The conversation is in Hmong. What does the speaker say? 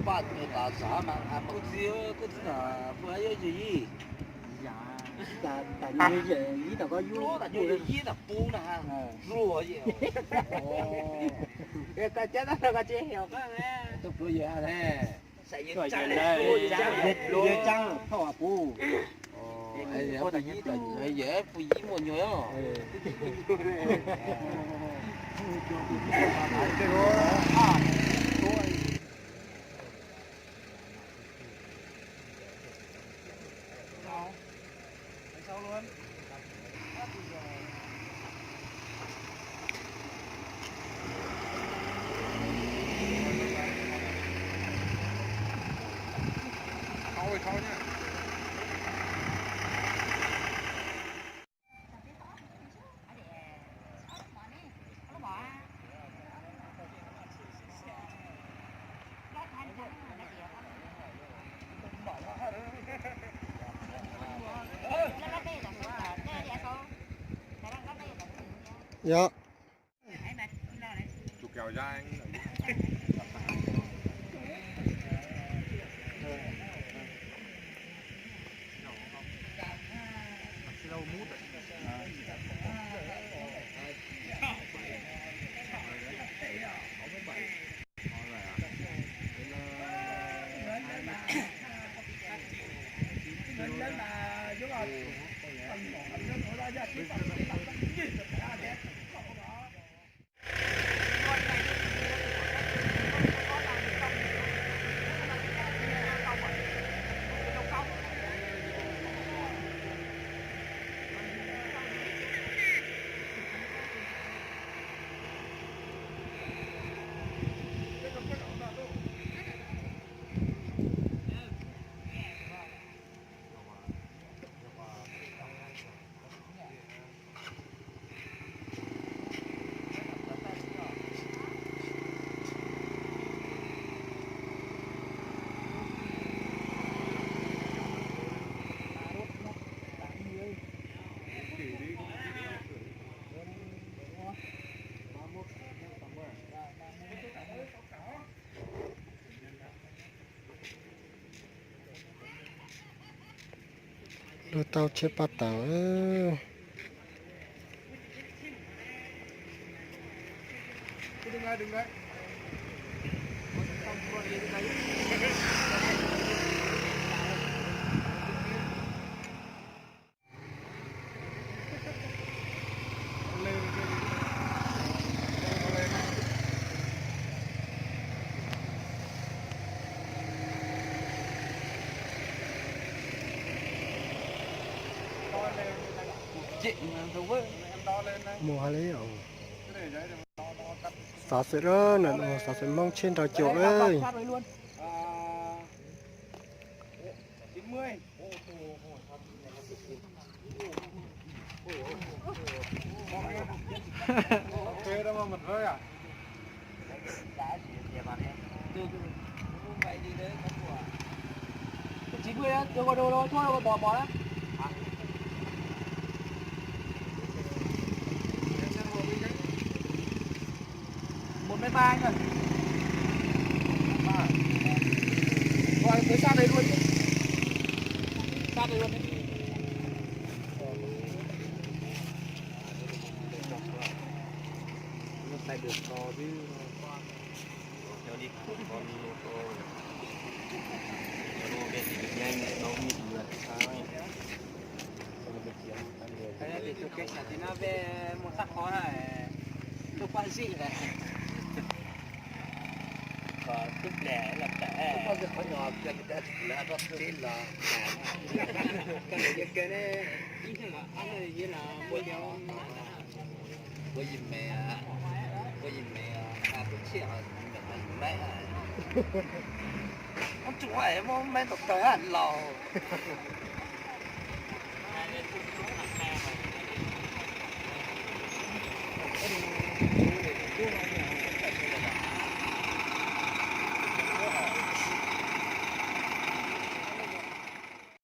Paj tus tas sav mas kuv txiv, kuv txiv tas pua yuav yog yib. Tas yog yib tas koj yub, tas yog yib tas pub na. Zuag yim. Koj cab tau koj tsis yog koj na. Tus pluav yog ne. Yog caag thauj pub. Yog pub yib muaj nyuag os. Yog. Lug tau tsheb paj tauv. Mus hais li, xav xwm, xav xwm Hmoob tsheb nrau cuam lawm. Một mét ba anh ơi. Rồi, tới sát đây luôn chứ. Sát đây luôn đấy. Nó tay được to chứ. Theo đi con mô tô. Con mô tô thì được nhanh, nó mịn mượt sao ấy. Tus kev xav tim no peb mus txog qhov na, tuaj paj zim lawm. Qhov tub plam los tawm, qhov nyuag kawg tsis lawv tsis los. Kawg ne, ib hnub los ob hnub los muaj cov, muaj yim me, muaj yim me, kuv tshiab, me, muab tsuj muab me tau kawg laus.